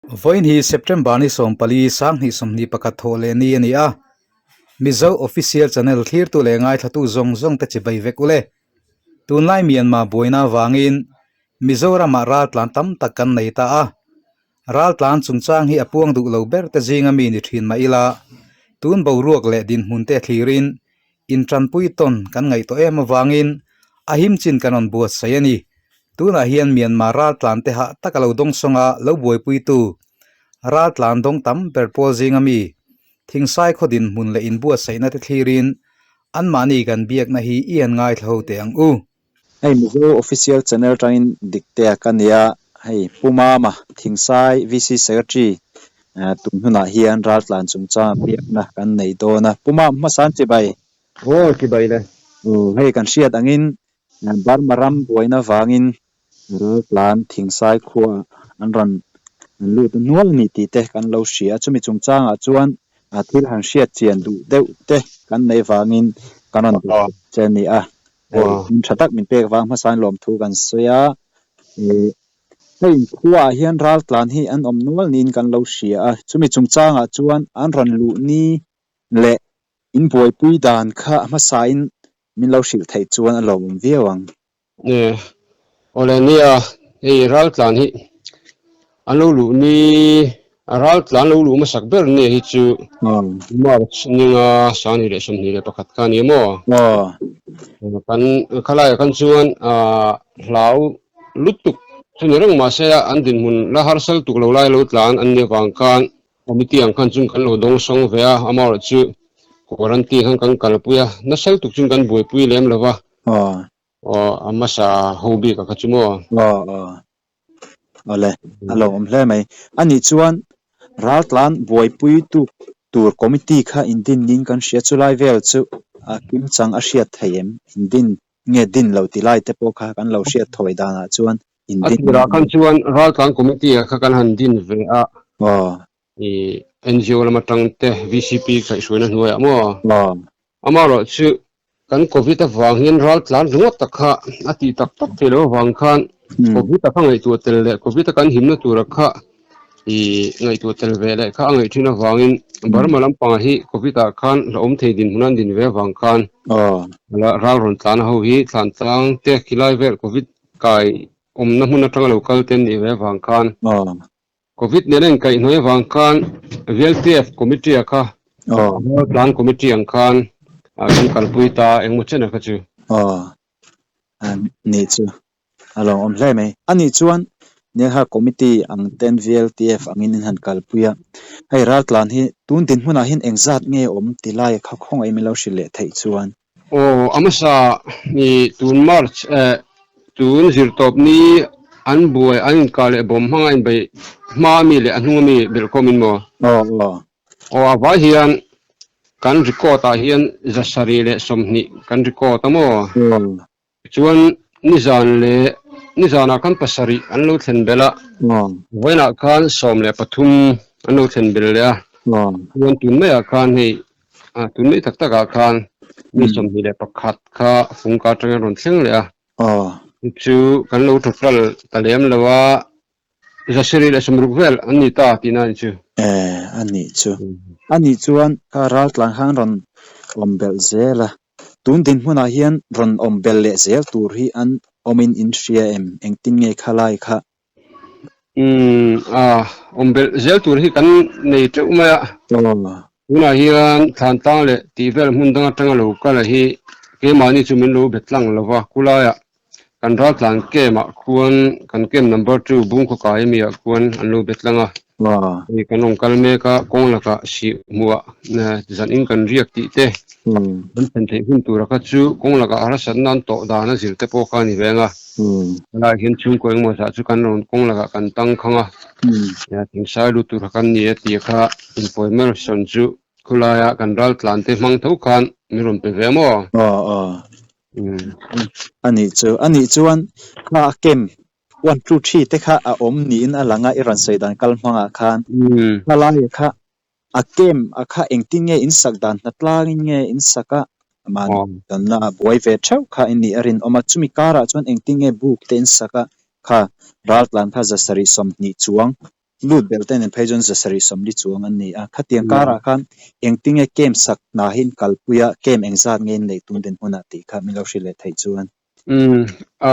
Vawiin hi September ni 14, 2021 thawh leh ni a ni a. Mizo Official Channel thlirtu leh ngaithlatu zawng zawng te chibai vek ule. Tunlai Myanmar buaina avangin Mizoramah raltlan tam tak kan nei ta a. Raltlan chungchang hi a puang duh lo ber te zinga mi ni thin mah ila, tun boruak leh dinhmun te thlirin Intanpui tawn kan ngaih tawh em avangin a him chin kan rawn buatsaih a ni. Tunah hian Myanmar raltlan te hah taka lo dawng sawnga lo buaipuitu raltlan dawng tam ber pawl zinga mi Thingsai khaw dinhmun leh inbuatsaihna te thlirin anmahni kan biakna hi i han ngaithla ho teh ang u. Hei Mizo Official Channel atangin Diktea ka nia, hei Pu Mama Thingsai VC Secretary tun hunah hian raltlan chungchanga biakna kan nei dawn a. Pu Mam hmasa'n chibai. Aw chibai le. Aw hei kan hriat angin Burma ram buaina vangin raltlan Thingsai khua an rawn lut nual a ni tih te kan lo hria a, chumi chungchangah chuan thil han hriat chian duh deuh te kan nei vangin kan rawn duh che a ni a. Hei hmun tha tak min pek vang hmasain lawmthu kan sawi a, ih hei khuaah hian raltlan hi an awm nual niin kan lo hria a, chumi chungchangah chuan an rawn luh ni leh in buaipui dan kha hmasain min lo hrilh theih chuan a lawmawm viau ang. Awle nia, hei raltlan hi an lo luh ni, a raltlan lo luh hmasak ber nia hi chu March ninga 2021 kha a ni maw? Kan khalaiah khan chuan hlau lutuk chu ni reng mahse an dinhmun la harsal tuk lo lai lo tlan an nih avang khan Committee ang khan chung kan lo dawng sawng ve a, amaherawh chu quarantine khan kan kalpui a, nasa lutuk chung kan buaipui lem lo va. Aw, a hmasa ho bik a kha chu maw? Aw, aw. Awle, a lo awm hle mai. Anih chuan raltlan buaipui tu tur committee kha indin niin kan hria, chulai vel chu a kimchang a hriat thei em? Indin nge din lo ti lai te pawh kha kan lo hriat thawi danah chuan in A din tirah khan chuan raltlan committee ah kha kan han din ve a. Aw. I NGO lam atang te VCP kaihhruaina hnuaiah maw? Aw. Amaherawh chu kan Covid avang hian raltlan ringawt tak kha a tih tak tak thei lo avang khan Covid a kha ngaihtuah tel leh Covid a kan himna tura kha i ngaihtuah tel ve leh kha a ngaih thin avangin Burma lampangah hi Covid ah khan hlauhawm thei dinhmun an din ve avang khan ral rawn tlan ho hi thlan tlang te khilai vel Covid kai awmna hmun atanga lo kal te an nih ve avang khan Covid nen a inkaihhnawih avang khan VLTF committee ah kha tlan committee ang khan kan kalpui ta engmaw chen a kha chu. Aw nih chu A lo awm hle mai. A nih chuan Neha Committee ang ten VLTF angin in han kalpui a, hei raltlan hi tun dinhmunah hian engzat nge awm ti lai kha khawngaih min lo hrilh leh theih chuan. Aw, a hmasa ni tun March eh tun zirtawp ni an buai an inkah leh bawm hmanga inbeih hma ami leh a hnung ami belhkhawm in maw? Aw aw. Aw a vai hian kan record ah hian 720 kan record a maw? Aw. Chuan nizan leh nizanah khan pasarih an lo thlen belh a, vawiinah khan 13 an lo thlen belh leh a, chuan tun maiah khan hei tun mai tak takah khan mi 21 kha fungka atangin a rawn thleng leh a, chu kan lo total ta lem lo a, 760 vel an ni ta tihna a ni chu. A nih chu. A nih chuan kha raltlan khan rawn awm belh zel a, Tun dinhmunah hian rawn awm bel leh zel tur hi an awmin in hria em? Engtin nge kha lai kha? Umm, a awm belh zel tur hi kan nei teuh mai a. Tunah hian Thlantlang leh tih vel hmun dang atanga lo kal hi keimahni chu min lo be tlang lo va, khulaiah kan raltlan camp ah khuan kan camp number two Bungkhaw kai ami ah khuan an lo be tlang a. Hei kan rawn kal mek a, kawng lakah sih hmuhah zan in kan riak tih te kan thlen theih hun tura kha chu kawng lakah harsatna an tawh dan a zir te pawh kha a ni veng a. Helaiah hian chhungkaw engemaw zah chu kan rawn kawng lakah kan tang khang a, thingsai lut tur kha kan ni a tih kha information chu khawlaia kan raltlan te hmang tho khan min rawn pe ve maw? A nih chu, a nih chuan kha a kem one two three te kha a awm niin a lang a, i rawn sawi dan kal hmangah khan kha laia kha a kem a kha engtin nge in sak dan hna tlangin nge in sak a, mahni danna a buai ve theuh kha i nih a rinawm a, chumi karah chuan engtin nge buk te in sak a, kha raltlan kha 720 chuang. lut belh te nen phei chuan zasarih sawmli chuang an ni a. Khatiang karah khan engtinge camp sak hna hi in kalpui a, camp engzat nge in neih tum den hunah tih kha min lo hrilh leh theih chuan. Umm a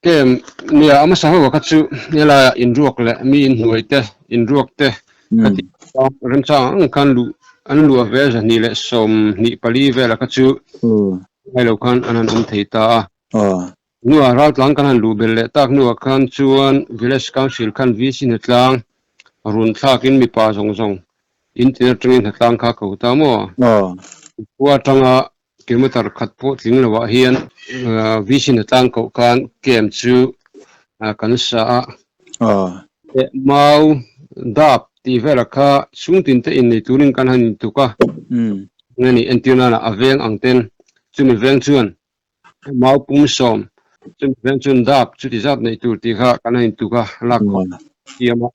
camp nia a hmasa ho kha chu helaiah inruak leh mi inhnuai te inruak te ka tih remchang ang khan luh an luah ve 224 velah kha chu ngai lo khan an han awm thei ta a. Hnuah raltlang kan han luh belh leh tak hnuah khan chuan Village Council khan VC hnatlang run thlakin mipa zawng zawng in tin atangin hnatlang kha ko ta maw? Khua atanga kilometer khat pawh tling loah hian VC hnatlang koh khan camp chu kan sa a. Mau, dap tih velah kha chhungtin te innei turin kan han intuk a. Nge ni entir nana a veng ang ten chumi veng chuan Mau pum sawm, chumi veng chuan dap chuti zat neih tur tih kha kan han intuk a, lak khawp thiam a,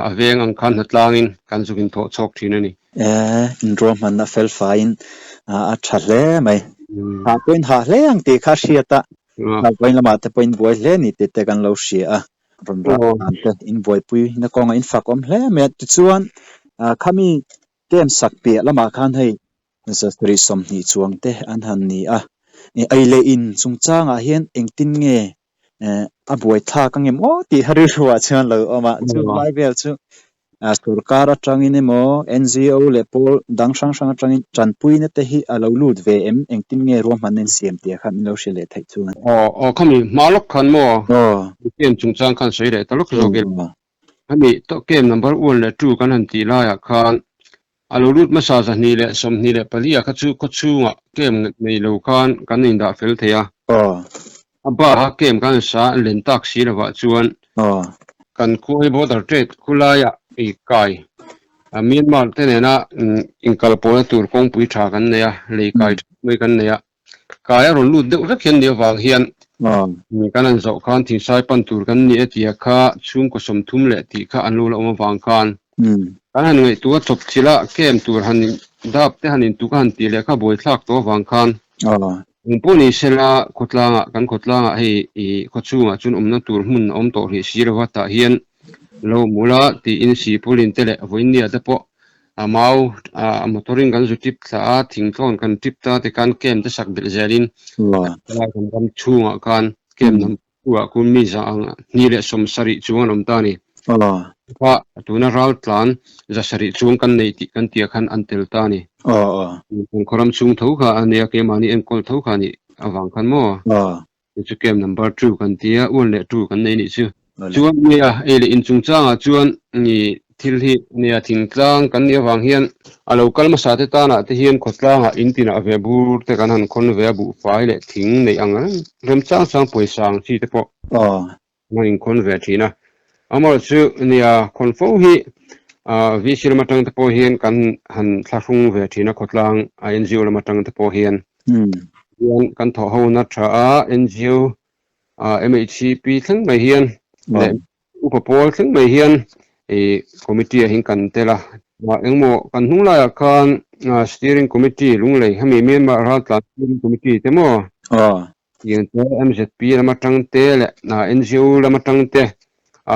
a veng ang khan hnatlangin kan zuk inthawh chhawk thin a ni. E, inruahmanna fel faiin a tha hle mai. Hah pawhin hah hle ang tih kha hriat a, vawiin lamah te pawhin buai hle ni tih te kan lo hria a, rawn rak dan te in buaipui na kawngah in fak awm hle mai a. Tichuan, khami camp sak piah lamah khan hei 120 chuang te an han ni a. Ei leh in chungchangah hian engtin nge a buaithlak ang em aw tih a rilruah chuan lo awm a. Chu lai vel chu sorkar atangin emaw NGO leh pawl dang hrang hrang atangin tanpuina te hi a lo lut ve em? Engtin nge ruahmanna in siam tih kha min lo hrilh leh theih chuan. Aw aw khami hma lawk khan maw camp chungchang khan sawi leh ta lawk zawk ila. Khami camp number one leh two kan han tih laiah khan A lo lut hmasa 224 ah kha chu khawchhungah camp nei lo khan kan indah fel thei a. A bar a camp kan sa len tak si lovah chuan kan khua hi border trade khulaiah i kai Myanmar te nena inkalpawhna tur kawngpui tha kan nei a, lei kai tha mai kan nei a. Kai a rawn lut deuh vek hian nih avang hian kan han zawh khan thingsai pan tur kan ni e tia kha chhungkaw 30 leh tih kha an lo la awm avang khan kan han ngaihtuah chawp thil a camp tur han dap te han intuk a han tih leh kha buaithlak tawh avang khan eng pawh ni sela khawtlangah kan khawtlangah hei ih khawchhungah chuan awmna tur hmun a awm tawh hrih si lo a tah hian lo mula tiin sipawlin te leh vawinia te pawh A mau a motor in kan zu tip thla a, thingtlawn kan tip ta ti khan camp te sak belh zel in helai kan ram chhungah khan camp lam ah khan mi za ang 270 chuang an awm ta a ni. Kha tuna ral tlan 700 chuang kan nei tih kan tia khan an tel ta a ni. Kan khaw ram chhung tho kha a nia keimahni enkawl tho kha a nih avang khan maw. Chu chu camp number two kan ti a, one leh two kan nei nih chu. Chuan nia ei leh in chungchangah chuan ni thil hi nia thingtlang kan nih avang hian a lo kal hmasa te tanah te hian khawtlangah in tinah ve bur te kan han khawn ve a, buhfai leh thing neih ang reng remchang chang pawisa ang chi te pawh an han inkhawn ve thin a. Amaherawhchu nia khawn fo hi VC lam atang te pawh hian kan han thlahrung ve thin a khawtlang a NGO lam atang te pawh hian. Hian kan thawh ho na tha a NGO MHCP thleng mai hian leh upa pawl thleng mai hian ih committee ah hian kan tel a. Engmaw kan hnung laiah khan steering committee Lunglei hemi Myanmar raltlan steering committee te maw tiang te MZP lam atang te leh NGO lam atang te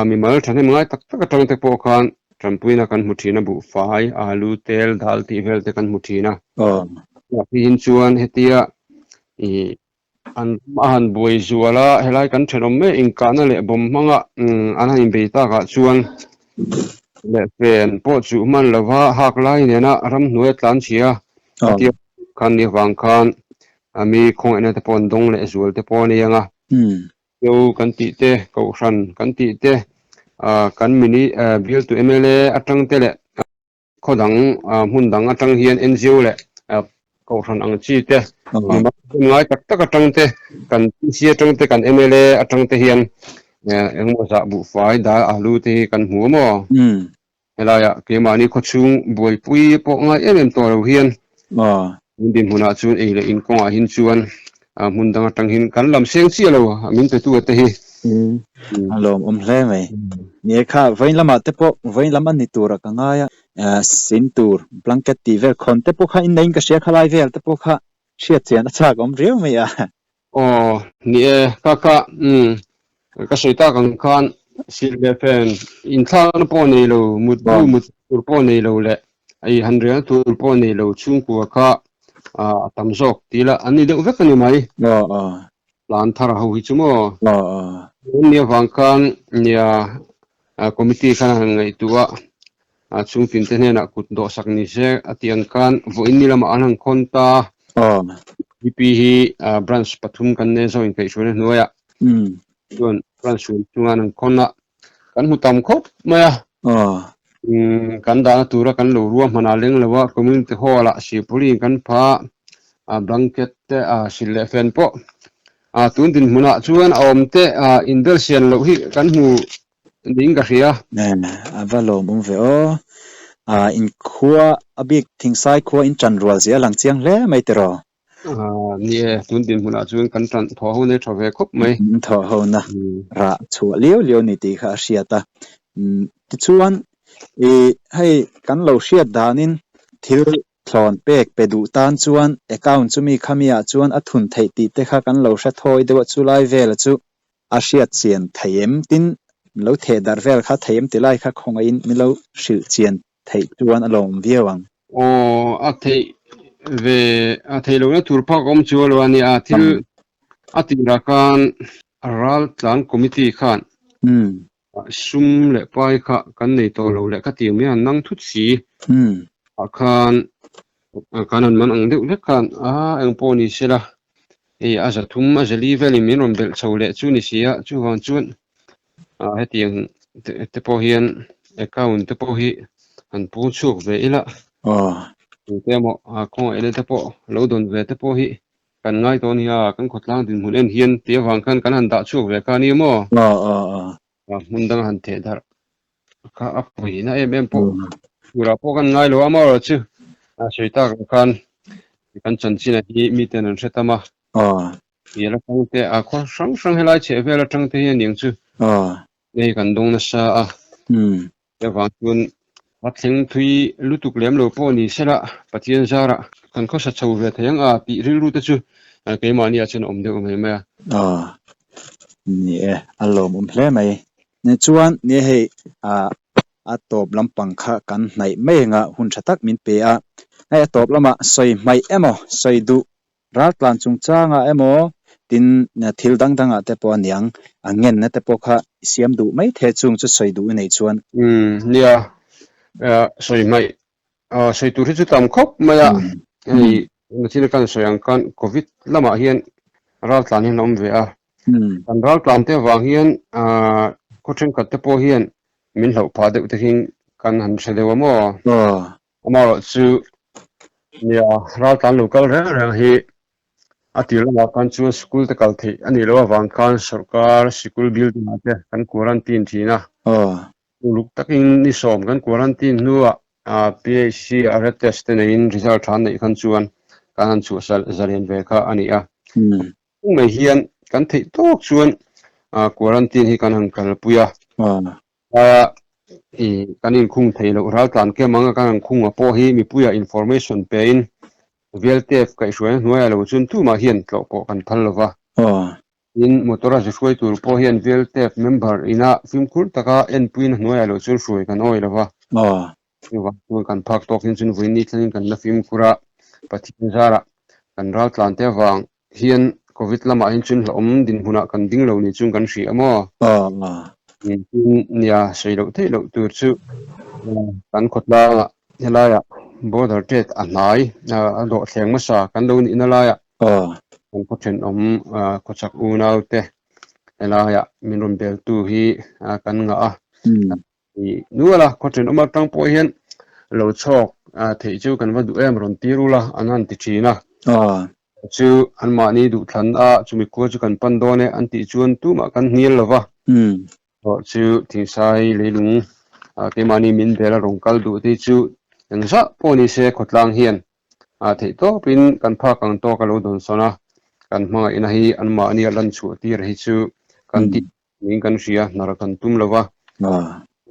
mimal thahnem ngai tak tak atang te pawh khan tanpuina kan hmu thin a, buhfai, alu, tel, dal tih vel te kan hmu thin a. Hihin chuan hetia ih an a han buai zual a, helai kan thenawm mek inkahna leh bawm hmanga an han inbei takah chuan leh fen pawh chuh hman lova hak lai nena ramhnuai a tlan chhia a tia khan ni avang khan mi khawngaihna te pawh an dawng leh zual te pawh a ni ang a. Zo kan tih te, Kohhran kan tih te, kan mini bialtu mla atang te leh khaw dang hmun dang atang hian NGO leh Kohhran ang chi te, mimal ngai tak tak atang te, kan PC atang te, kan mla atang te hian engemaw zah buhfai dal alu te hi kan hmu a maw? Helaiah keimahni khawchhung buaipui pawh ngai em em tawh lo hian min dinhmunah chuan ei leh in kawngah hin chuan hmun dang atang hin kan lam seng chiah lo min petu te hi. A lawmawm hle mai. Ni e kha vawiin lamah te pawh vawiin lam a ni tura ka ngai a, sin tur blanket tih vel khawn te pawh kha inneiin ka hria khalai vel te pawh kha hriat chian a chak awm riau mai a. Aw ni e ka ka ka sawi tak ang khan. Silh leh fen inthlakna pawh nei lo, mutbu mut tur pawh nei lo leh ei han riahna tur pawh nei lo chhungkua kha a tam zawk tih lah an ni deuh vek a ni mai. Plan thar ho hi chu maw? An nih avang khan nia committee khan a han ngaihtuah a, chhungtin te hnenah kut dawhsak ni se a tih ang khan vawiin ni lamah an han khawn ta. VP hi branch pathum kan nei zawk inkaihhruaina hnuaiah. Chuan branch hruai chunga an han khawn a, kan hmu tam khawp mai a. Kan dahna tura kan lo ruahman a leng lo a, community hall ah sipawlin kan pha a, blanket te a silh leh fen pawh a tun dinhmunah chuan a awm te a inbel sian loh hi kan hmu niin ka hria. A va lawmawm ve aw. Inkhua a bik Thingsai khua in ṭan rual zia a lang chiang hle mai tiraw? Ni e, tun dinhmunah chuan kan tan thawh ho nei tha ve khawp mai. Thawh hona rah chhuah liau liau ni tih kha a hriat a. Tichuan, hei kan lo hriat danin thil thlawn pek pe duh tan chuan account chumi khamiah chuan a thun theih tih te kha kan lo hre thawi deuh a, chulai vela chu a hriat chian thei em? Tin, min lo theh darh vel kha thei em ti lai kha khawngaihin min lo hrilh chian theih chuan a lawm viau ang. Aw, a theih ve, a theih lohna tur phak awm chu a lo a nia, thil a tirah khan Raltlan Committee khan sum leh pai kha kan nei tawh lo leh ka ti mai a, nang thut si ah khan kan han man ang deuh vek khan a eng pawh ni se la, hei a za thum a za li velin min rawn belh chho leh chu ni si a, chuvang chuan hetiang te pawh hian account te pawh hi han pung chhuak ve ila, tute emaw khawngaihna te pawh lo dawn ve te pawh hi Kan ngai tawh ania, kan khawtlang dinhmun en hian tih avang khan kan han dah chhuak ve kha ania maw? Hmun dang han theh darh kha a pawina em em pawh turah pawh kan ngai lo a, amaherawhchu a sawi tak ang khan kan chanchin hi miten an hre tam a, hnial atang te a khaw hrang hrang helai chheh vel atang te hian eng chu hei kan dawng nasa a. Chuvang chuan a thleng thui lutuk lem lo pawh ni sela Pathian zarah kan khawsa chho ve thei ang a tih rilru te chu keimahni ah chuan a awm deuh mai mai a. Aw, ni e, a lawmawm hle mai. Ni chuan ni hei a tawp lampang kha kan hnaih mai anga hun tha tak min pe a, hei a tawp lamah sawi hmaih emaw sawi duh Raltlan chungchangah emaw tin thil dang dangah te pawh a niang, a ngenna te pawh kha i siam duh mai thei chung chu sawi duh i nei chuan. Umm nia, sawi hmaih, sawi tur hi chu tam khawp mai a, hei nachina kan sawi ang khan Covid lamah hian raltlan hian a awm ve a, kan raltlan te avang hian khaw thenkhat te pawh hian min hlauh phah deuh te hi kan han hre deuh a maw? Amaherawhchu nia raltlan lo kal reng reng hi a tir lamah khan chuan school te kal theih a nih loh avang khan sorkar sikul building ah te kan quarantine thin a. Uluk takin ni sawm kan quarantine hnuah PHC a red test te neiin result tha an neih khan chuan kan han chhuah zalen ve kha a ni a. Chung mai hian kan theih tawk chuan quarantine hi kan han kalpui a. Aia i kan inkhung thei loh raltlan kem anga kan han khung a pawh hi mipuia information pe in VLTF kaihhruaina hnuaiah lo chuan tumah hian tlawh pawh kan phal lova. Tin, motor a zu hruai tur pawh hian VLTF member ina fimkhur taka enpuina hnuaiah lo chuan hruai kan awi lova. Chuvang chuan kan phak tawk hin chuan vawiin thlengin kan la fimkhur a, Pathian zarah kan raltlan te avang hian Covid lamah hian chuan hlauhawm dinhmunah kan ding lo ni chuan kan hria a maw? Tin, nia sawi loh theih loh tur chu kan khawtlangah helaiah border trade a hnai a dawhthleng hmasa kan lo nihna laiah kan khaw thenawm khawchhak unaute helaiah min rawn beltu hi kan ngah a. Nual a, khaw thenawm atang pawh hian lo chhawk theih chu kan va duh em rawn tir ula an han ti thin a. Chu anmahni duhthlan a chumi khua chu kan pan dawn e an tih chuan tumah kan hnial lo va. Chu Thingsai leilung keimahni min bel a rawn kal duh te chu engzah pawh ni se khawtlang hian theih tawpin kan phak ang tawk a lo dawnsawn a, kan hmangaihna hi anmahni a lan chhuah tir hi chu kan tih Niin kan hria, hnar kan tum lo va.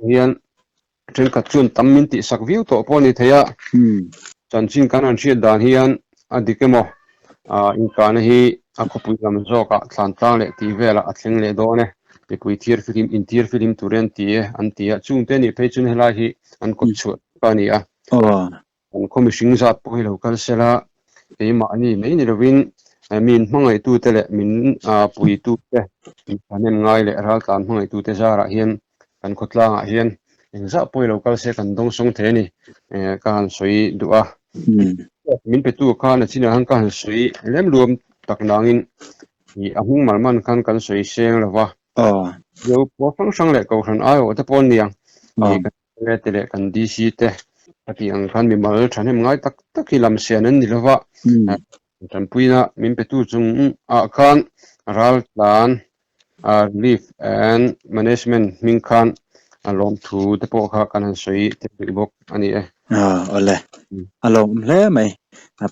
Hian thenkhat chuan tam min tihsak viau tawh pawh a ni thei a. Chanchin kan han hriat dan hian a dik emaw inkahna hi a khawpui lam zawkah thlantlang leh tih velah a thleng leh dawn e. mipui thiarfihlim inthiarfihlim turin an ti e an ti a, chungte nih phei chuan helai hi an kawt chhuah tak a ni a. Kan khaw mihring zat pawh hi lo kal sela, keimahni mai ni lovin min hmangaihtute leh min puitute, min thahnem ngai leh raltlan hmangaihtute zarah hian kan khawtlangah hian engzah pawh hi lo kal se kan dawngsawng thei a ni ka han sawi duh a. Min petu khan a chinah khan ka han sawi lem luam tak nangin a hming mal man khan kan sawi seng lo va. Zo khua hrang hrang leh kohhran aiawh te pawh an ni ang. Mla te leh kan DC te a tih ang khan mimal thahnem ngai tak tak hi lam sian an ni lova, tanpuina min petu chung ah khan raltlan Relief and Management hming khan lawmthu te pawh kha kan han sawi tel rih bawk a ni e. Awle, a lawmawm hle mai.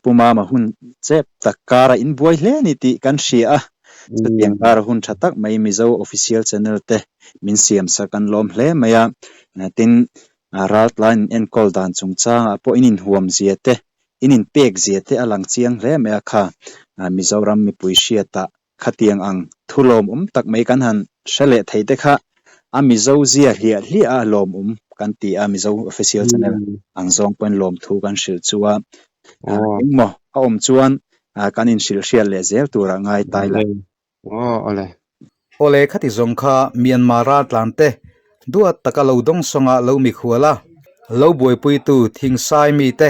Pu Mama hun chep tak kara inbuai hle a ni tih kan hria a, Chutiang kara hun tha tak mai Mizo Official Channel te min siam sak an lawm hle mai a, tin raltlai in enkawl dan chungchangah pawh in inhuam zia te, in inpek zia te a lang chiang hle mai a kha Mizoram mipui hriatah khatiang ang thu lawmawm tak mai kan han hre leh thei te kha a Mizo zia hliah hliah a lawmawm kan ti a Mizo Official Channel ang zawng pawhin lawmthu kan hrilh chu a engmaw a awm chuan kan inhrilh hriat leh zel tur a ngai tai la. Awle. Awle khati zawng kha Myanmar raltlan te duat taka lo dawngsawnga lo mikhual a, lo buaipuitu Thingsai mite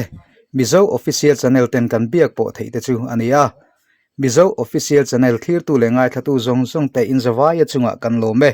Mizo Official Channel ten kan biak pawh theih te chu a ni a. Mizo Official Channel thlirtu leh ngaithlatu zawng zawng te inzavaia chungah kan lawm e.